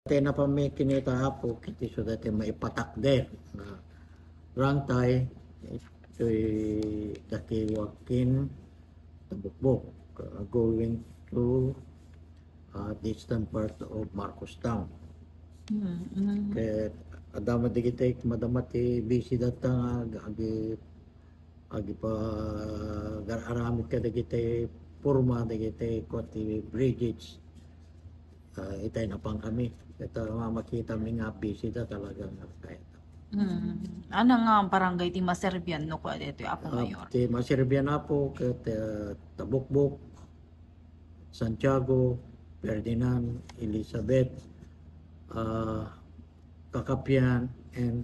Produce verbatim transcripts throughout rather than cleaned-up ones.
Tay napamikini ta, Apo, ket isu daytoy maipatakder. Ah, rangtay, itoy dakiwak ken Tabukbok, ah, going to, ah, the eastern part of Marcos Town. Mm, mm. Ket adda met dagiti madama ti busy dayta nga ag-, agi-, agipagar-aramid kadagiti porma dagiti kua ti bridges. Ah, itay napankami. Ket, ah, makitami nga busy da talaga nga kayat. Mm. Ano nga barangay ti maserbian no kua daytoy, Apo Ah, Mayor? Ti maserbian, Apo, ket, ah, Tabukbok, Santiago, Ferdinand, Elizabeth, ah, Cacapian, and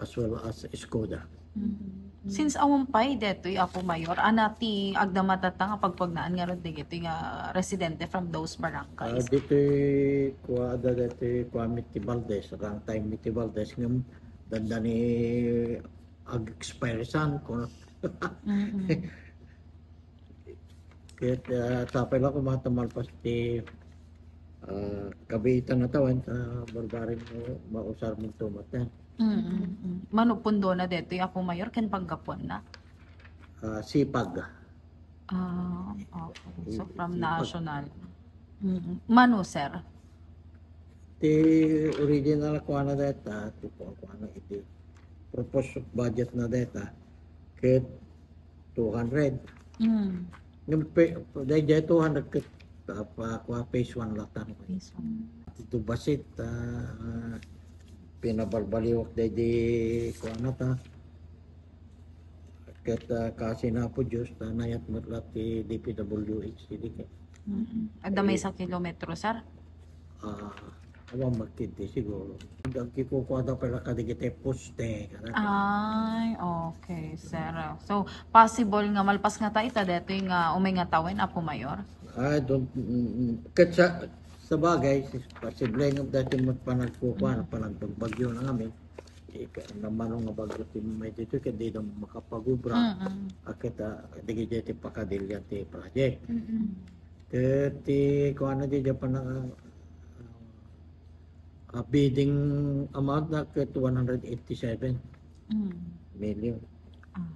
as well as Escoda. Mm. Since awan pay daytoy, Apo Mayor, ana ti agdamatatta nga pagpagnaan ngarud dagitoy nga residente from those Ah, barangays? Ditoy kua da ditoy kua mi ti Valdez, rangtay mi ti Valdez, ngem dandani ag-expire san ko. Mm-mm. Ket, ah, sapay la koma ta malpas ti, ah, kabiitan a tawen, ah, barbareng mo, mausar mo tumaten. Mm, mm, mm. Mano pundona daytoy, Apo Mayor, ken paggapuanna? Ah, Sipag. Ah, okay. So, from Sipag. National. Mm, mm. Mano, sir? Ti original kuana dayta, ti kuana iti proposed budget na dayta, ket two hundred. Mm. Ngem pe-, daydiay two hundred ket, ah, pa, kua, phase one latta. Phase one. Iti basit, ah, pinabalbaliwak daydi kuana ta. Ket, ah, kaasi na Apo Dios, ta nayat met la ti D P W H idi ket. Mm-mm. Adda maysa kilometro, sir? Ah, awan met ketdi siguro. Agkikukuada pay la kadagiti poste, kada. Ay, okay, sir. So, possible nga malpas ngata ita daytoy nga umay nga tawen, Apo Mayor? I don't, mm, mm, ket sa, sa bagay, posible nga daytoy met panagkukuan, Mm. panagbagbagyo na ngamin. Ika-, namano nga bagyo ti may dito, ket di na makapagubra. Mm-mm. Ket, ah, dagiti ti pakadilian ti project. Mm-mm. Ket ti kuana di, di pa na, ah, bidding amount na ket one hundred eighty-seven Mm. million. Ah.